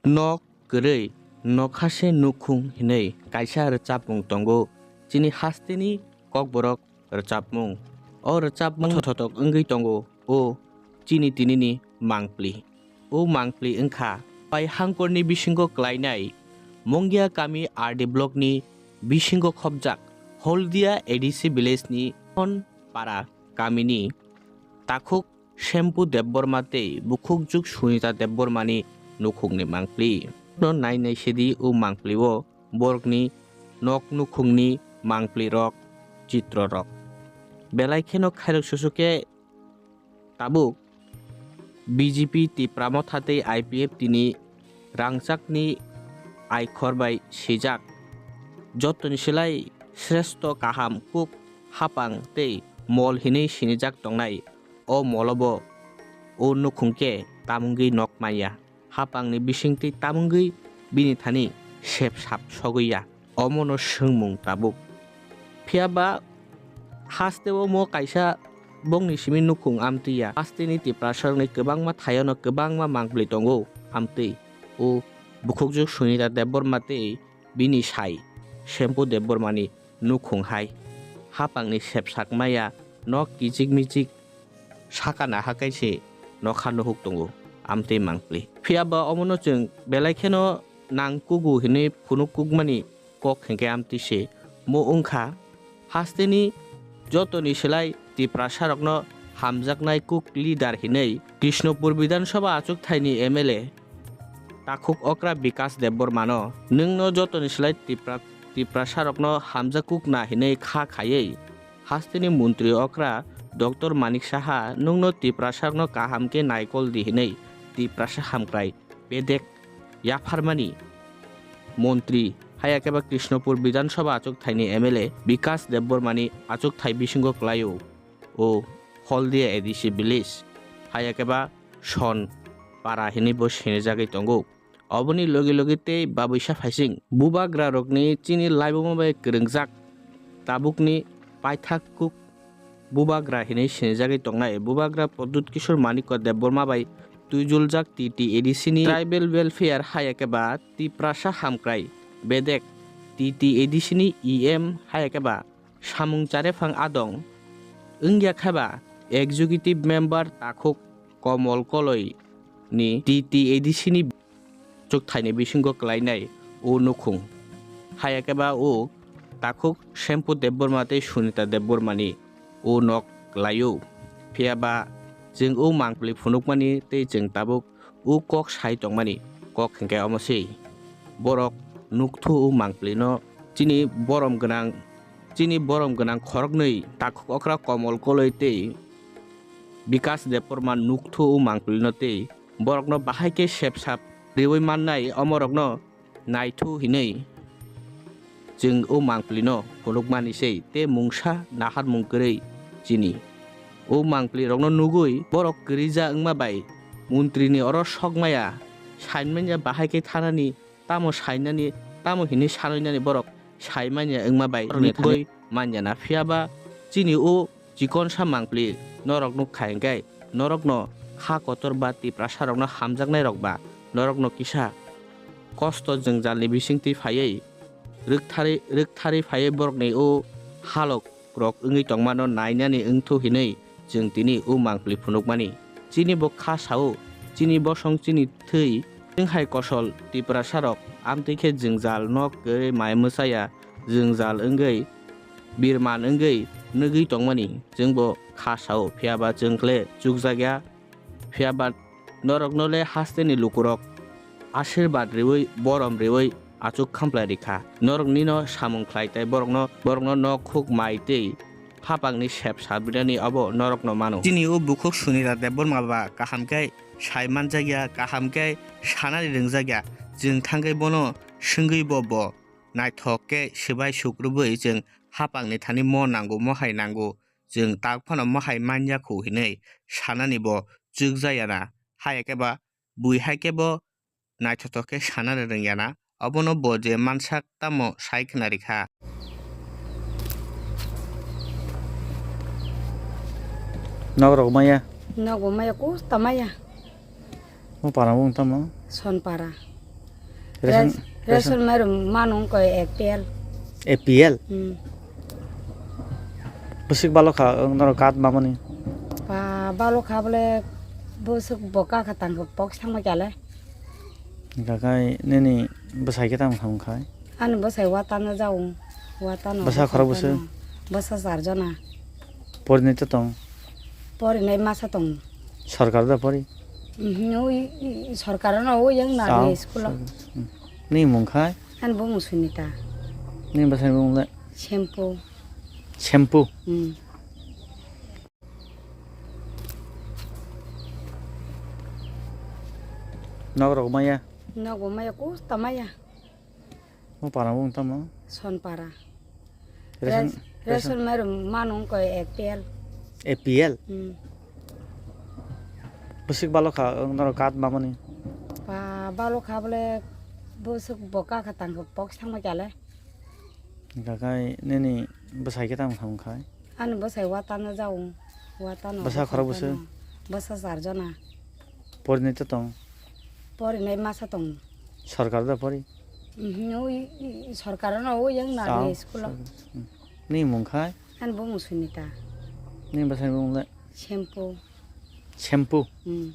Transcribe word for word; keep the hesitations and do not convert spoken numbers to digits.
Nok kwrwi nokha se nukhung hinwi kaisa rwchapmung tongo. Chini hasteni Kokborok rwchapmung. O rwchapmung thothok wngwi tongo o chini tinini mangpli. O mangpli wngkha pai hangkorni bisingo klainai Mongia kami R D blockni bisingo khopjak Holdia A D C villageni Khon para kamini takhuk Shempu Debbarma tei bukhukjuk Sunita Debbarmani nukhungni mangpli. No nainai sidi o mangplio borokni nok nukhungni mangplirok, chitrorok. Belai kheno khairok susu khe tabuk B J P Tipra Motha tei I P F T ni rangchakni aikhor bai sijak. Jotoni silai sreshto kaham kuk hapang tei mol hinwi sinijak tongnai. O molobo o nukhung khe tamungwi nok manya. Hapangni bisingtwi tamungwi bini thani sep sap sogwi ya. Omono swngmung tabuk. Phiya ba hasteo mo kaisa bongni simi nukhung amtwi ya. Hasteni Tiprasarokni kwbangma thaiono kwbangma mangpli tongo amtwi. O bukhukjwk Sunita Debbarma tei bini sai Shempu Debbarmani nukhung hai hapangni sep sak maya nok kichik michik saka naha kaise nokha nuhuk tongo amtwi mangpli. Phiya ba omono chwng belai kheno nang kugu hinwi phunuk kukmani kok hinkhe amtwi se. Mo wngkha hasteni jotoni silai Tiprasarokno hamjaknai kuk leader hinwi Krishnopur Bidhan Sabha achukthai ni M L A takhuk okra Bikas Debbarmano nwngno jotoni silai Tipra, Tiprasarokno hamjak kuk na hinwi kha khaiwi hasteni montri okra Doctor Manik Saha nwngno Tiprasarokno kaham khe naikol di hinwi Tiprasa hamkrai bedek yapharmani montri, haya khe ba Krishnopur Bidhan Sabha achukthai ni M L A Bikas Debbarmani achukthai bisingo kwlaio o Holdia A D C village, haya khe ba Son para hinwi bo sinijagwi tongo. Oboni logi logi tei babwisa phaising bubagra rokni chini laibuma bai kwrwngjak tabukni paithak kuk bubagra hinwi sinijagwi tongnai. Bubagra Pradyut Kishore Manikya Debbarma bai twijuljak T T A D C ni Tribal Welfare haya khe ba Tiprasa hamkrai bedek T T A D C ni E M haya khe ba samung charephang adong wngya khe ba executive member takhuk Komol Koloi ni T T A D C ni chukthai ni bisingo kwlainai o nukhung. Haya khe ba o takhuk Shempu Debbarma tei Sunita Debbarma ni o nok kwlaio. Phiya ba chwng o mangpli phunukmani tei chwng tabuk o kok sai tongmani kok hinkhe omo se. Borok nukthu o mangpli no chini borom gwnang, chini borom gwnang khoroknwi takhuk okra Komol Koloi tei Bikas Debbarma nukthu o mangpli no tei borokno bahai khe sep sap riwi mannai omorokno naithu hinwi chwng o mangpli no phunukmani sei tei mungsa naharmung kwrwi chini. O mangpli rokno nugwi borok kwrwija wngma bai montri ni oro sok maya sain manya bahai khe thanani tamo sainani tamo hinwi sanoinani borok sai manya wngma bai borokni nugwi thani manya na phiya ba chini o chikonsa mangpli norok nukha hinkhe norokno kha kotor ba Tiprasa rokno hamjaknai rok ba norokno kisa kosto jwngjalni bisingtwi phaiwi rwktharwi rwktharwi phaiwi borokni o halok rok wngwi tongmano nainani wngthu hinwi chwng tini o mangpli phunukmani. Chini bo kha sao, chini bosong chini thwi, chwng hai kosol Tiprasa rok amtwi khe jwngjal nok kwrwi mai mwchaya jwngjal wngwi birman wngwi nugwi tongmani chwng bo kha sao, phiya ba chwng khle chukjakya. Phiya ba norokno le hasteni lukurok ashirbad riwi, borom riwi achuk khamplai rikha. Norok nino samung khlai tei borokno, borokno nok huk mai tei hapangni sep sabinani obo norokno mano. Chini o bukhuk Sunita Debbarma ba kaham khe sai manjakya, kaham khe sanani rwngjakya. Chwng thangwi bono swngwi bo, bo naithok khe swbai sukrubwi chwng hapangni thani mo nango, mo hai nango. Chwng tak phano mohai manya khu hinwi sanani bo chukjaya na, hai khe ba bui hai khe bo naithothok khe sanani rwngya na, obono bo je mansak tamo sai khna rikha. Nok rok maya? Nok bo maya, kusta maya. Mo para wng tamo? Sonpara. Ration, ration mairum mano wngkha A P L. A P L? Hmm. Bwswk balo kha, ang norok card mamani? Ba, balo kha bole bwswk bo kakha tangkha box thangma kyale. Hingkha khe nini bwsai khe tamo thangkha? Ani bwsai watano jao, watano. Bwsa khorok bwswk? Bwsa char jona. Porinai to tong? Porinai masa tong. Sorkar da pori? Mhm, ui, i, i, sorkar no ui yang na school o. Hmm. Ni mung khai? Ani bumung Sunita. Ni bwsai bumung le? Sempu. Sempu? Hmm. Nok rok maya? Nok bo maya, kusta maya. Mo para wng tamo? Sonpara. Ration, ration mairum mano wngkha A P L. A P L? Hmm. Bwswk balo kha, ang norok card mamani? Ba, balo kha bole bwswk bo kakha tangkha box thangma kyale. Hingkha khe nini bwsai khe tamo thangkha? Ani bwsai watano jao, watano. Bwsa khorok bwswk? Bwsa char jona. Porinai to tong? Porinai masa tong. Sorkar da pori? Mhm, ui, i, i, sorkar no ui yang na school o. Hmm. Ni mung khai? Ani bumung Sunita. Ni bwsai bumung le? Sempu. Sempu? Hmm.